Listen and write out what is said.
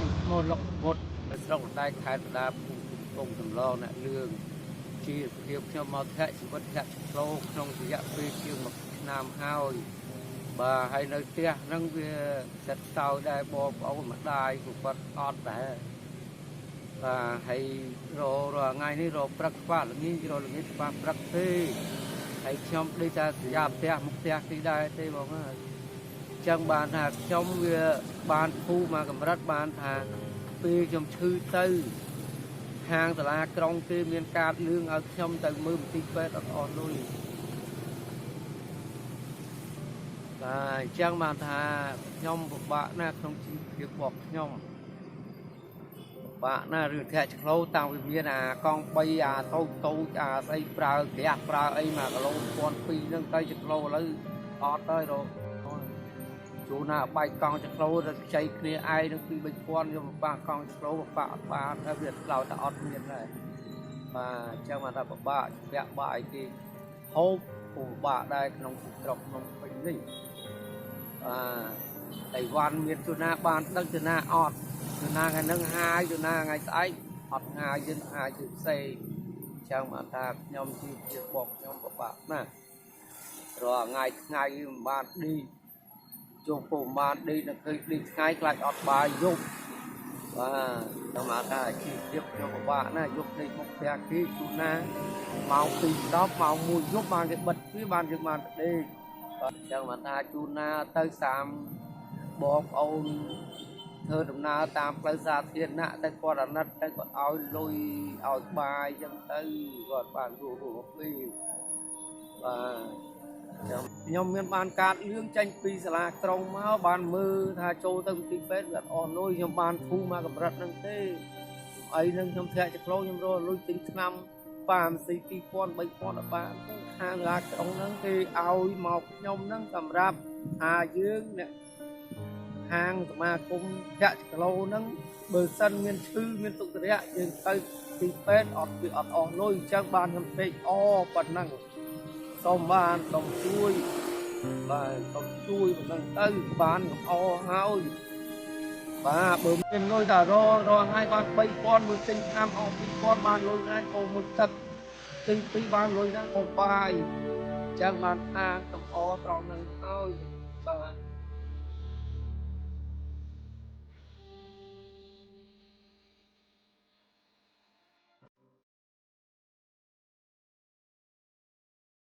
ឈ្មោះលុកពុតនៅស្រុករដែកខេត្តកណ្ដាលភូមិកំពង់សំឡងអ្នកលឿងជាភាពខ្ញុំមកធាក់ជីវិតធាក់ឆ្លូក្នុងរយៈពេលជាង1ឆ្នាំហើយបាទហើយនៅផ្ទះហ្នឹងវាសិតសោយដែរបងប្អូនម្ដាយក៏គាត់អត់ដែរបាទហើយររថ្ងៃនេះរព្រឹកខ្វះល្ងាចរល្ងាចខ្វះព្រឹកទេហើយខ្ញុំដូចថាសញ្ញាផ្ទះមុខផ្ទះទីដែរទេបងហើយចឹងបានថាខ្ញុំវាបានភូមកកម្រិតបានថាពេលខ្ញុំឈឺទៅហាងសាលាក្រុងគេមានកាតលឿងឲ្យខ្ញុំទៅមើលមន្ទីរពេទ្យអត់អស់លុយបាទអញ្ចឹងបានថាខ្ញុំពិបាកណាស់ក្នុងជីវភាពរបស់ខ្ញុំពិបាកណាស់រឿងធាក់ឆ្លូតាំងពីមានអាកង់3អាតូចតូចអាស្អីប្រើក្រាស់ប្រើអី1គីឡូ1200ហ្នឹងទៅឆ្លូឥឡូវអត់ហើយរកជួនណាបាយកង់ឆ្លូទៅខ្ចីគ្នាឯងនឹង2 3000យកមកប៉ះកង់ឆ្លូប៉ះអត់បានហើយវាឆ្លោតែអត់មានដែរបាទអញ្ចឹងបានថាពិបាកពាក់បាយគេហូបពិបាកដែរក្នុងស្រុកក្នុងពេញនេះបាទតៃវ៉ាន់មានជួនណាបានដឹកជួនណាអត់ជួនណាថ្ងៃហ្នឹងហាយជួនណាថ្ងៃស្អែកអត់ហាយយើងហាយគឺផ្សេងអញ្ចឹងបានថាខ្ញុំជីវភាពរបស់ខ្ញុំពិបាកណាស់រាល់ថ្ងៃថ្ងៃមិនបានឌីជុំពុំបានដេកនៅឃើញដេកថ្ងៃខ្លាចអត់បាយយប់បាទខ្ញុំថាជីវភាពខ្ញុំពិបាកណាស់យប់ដេកមុខផ្ទះគេជួនណាម៉ោង2:10ម៉ោង1យប់បានគេបិទទ្វារបានយើងបានដេកបាទអញ្ចឹងបានថាជួនណាទៅតាមបងប្អូនធ្វើដំណើរតាមផ្លូវសាធារណៈទៅគាត់អាណិតទៅគាត់ឲ្យលុយឲ្យបាយអញ្ចឹងទៅគាត់បានរស់រស់ពីបាទខ្ញុំមានបានកាតលឿងចេញពីសាលាក្រុងមកបានមើលថាចូលទៅមន្ទីរពេទ្យវាអត់អស់លុយខ្ញុំបានធូរមកកម្រិតហ្នឹងទេអីហ្នឹងខ្ញុំធាក់ចក្លោខ្ញុំរកលុយទិញថ្នាំប៉ាមស៊ី2000 3000ដល់បានទេខាងសាលាក្រុងហ្នឹងគេឲ្យមកខ្ញុំហ្នឹងសម្រាប់ថាយើងអ្នកហាងសមាគមធាក់ចក្លោហ្នឹងបើសិនមានឈឺមានទុក្ខរៈយើងទៅទីពេទ្យអត់វាអត់អស់លុយអញ្ចឹងបានខ្ញុំពេកអប៉ុណ្ណឹងសូមបានសូមជួយបាទសូមជួយប៉ុណ្ណឹងទៅបានខ្ញុំអហើយបាទបើមានលុយតែររថ្ងៃបាន3000មួយទិញឆ្នាំអស់2000បានលុយណាអូមួយទឹកទិញពីរបានលុយណាអូបាយអញ្ចឹងបានថាខ្ញុំអត្រង់នឹងហើយបាទ